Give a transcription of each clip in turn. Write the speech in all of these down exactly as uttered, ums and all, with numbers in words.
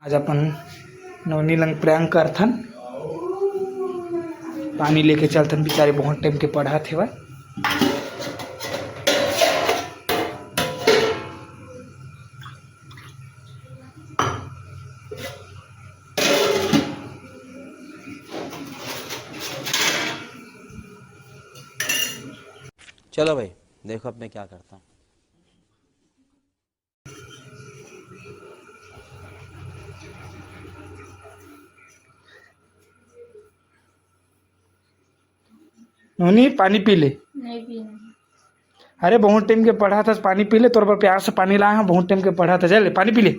आज अपन नोनी लंग prank करथन। पानी लेके चलथन, बिचारी बहुत टाइम के पढ़त हेवय। चलो भाई, देखो अब मैं क्या करता हूँ। नोनी, पानी पी ले। नहीं पीना। अरे, बहुत टाइम के पढ़त हस, पानी पी ले। तोर बर प्यार से पानी लाए हंव, बहुत टाइम के पढ़त हस, ले पानी पी ले।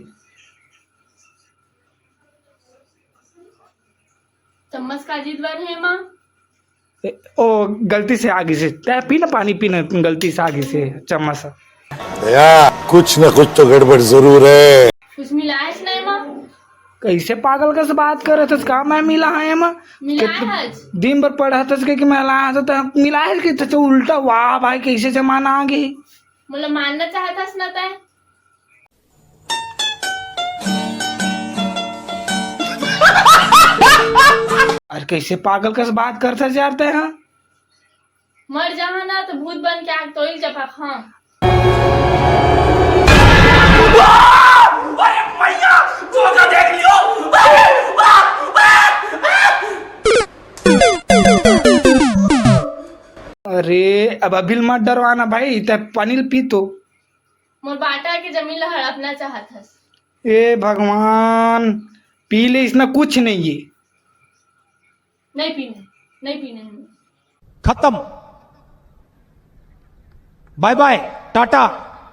चम्मच का जिद बर हे माँ। ए, ओ, गलती से आ गिसे। तै पी ना पानी, पी ना, गलती से आ गिसे चम्मच से। भैया, कुछ ना कुछ तो गड़बड़ जरूर है। कुछ मिलाएस नहीं माँ। कैसे पागल कस बात करत हस? का मैं मिलाए हंव? मिलाए हस। दिन भर पढ़त हस के, कि मैं मिलाए हंव, त मिलाए हस कि त उल्टा। वाह भाई, कैसे जमाना आ गे। मोला मानना चाहत हस ना तै। अरे, कैसे पागल कस बात करत हस यार तै, हाँ? मर जाहा ना तो भूत बन के आग तोइल चपक, हाँ। अरे, अब अभी मत डरवाना भाई, तै पानी ल पी तो। मोर बांटा के जमीन ला हड़पना चाहत हस। ए भगवान, पी ले, इसना कुछ नहीं है। नहीं पीने, नहीं पीने हैं। खत्म। बाय बाय, टाटा,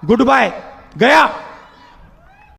गुड बाय, गया।